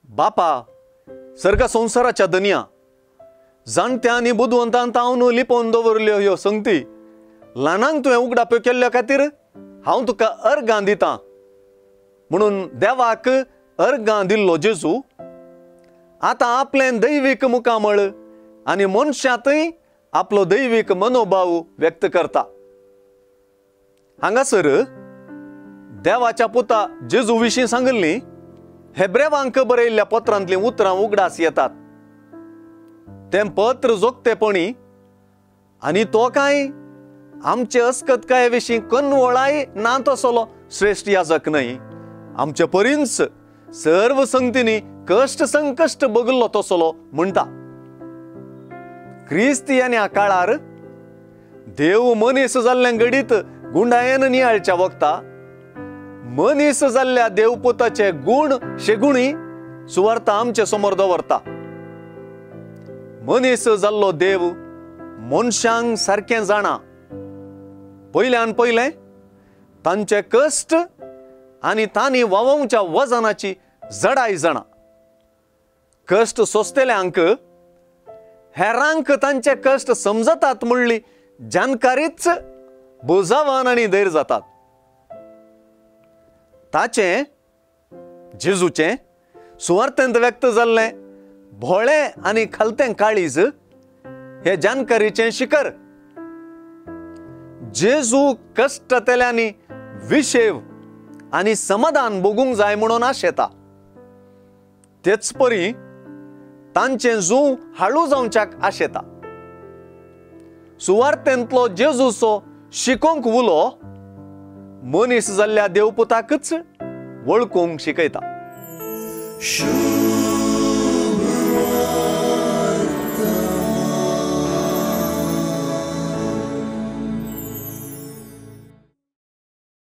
बापा, सर्ग संवसाराच्या दनया जाणट्या आनी बुदवंतान तावन लिपोवन दवरल्यो ह्यो संगती ल्हानांक तुवें उगडाप्यो केल्ल्या खातीर हांव तुका अर्गां दितां म्हणून देवाक अर्गां दिल्लो जेजू आतां आपलें दैवीक मुखामळ आनी मनशांतय आपलो दैवीक मनोभाव व्यक्त करता। हांगासर देवाच्या पुता जेजू विशीं सांगिल्ली हेब्रेवांक बरयल्ल्या पत्रांतलीं उतरां उगडास येतात। तें पत्र जोगतेपणी आनी तो कांय आमचे अस्कतकाये विशीं कन्वळाय ना तसलो श्रेश्ठ याजक न्हय, आमचे परींच सर्व संगतींनी कश्ट संकश्ट बगल्लो तसलो म्हणटा। क्रिस्तियान्या काळार देव मनीस जाल्ल्या घडीत गुंडायेन नियाळच्या वखता मनीस जाल्ल्या देवपुताचे गुण शेगुणी सुवार्ता आमचे समोर दवरता। मनीस जाल्लो देव मनशांक सारकें जाणा, पयल्यान पयलें तांचे कश्ट आनी तांणी वावोवच्या वजनाची जडाय जाणा। कश्ट सोंसतल्यांक हेरांक तांचे कश्ट समजतात म्हणली जानकारीच बोजावान आनी धैर्य जातात। ताचें जेजूचें सुवार्थेंत व्यक्त जाल्लें भोळें आनी खालतें काळीज हे जानकारीचें शिखर। जेजू कश्टतल्यांनी विशेव आनी समाधान भोगूंक जाय म्हणून आशेता, तेच परी तांचें जूं हाळू जावच्याक आशेता। सुवार्थेंतलो जेजूचो शिकोवंक उलो मनीस जाल्ल्या देवपुताकच वळखूंक शिकयता।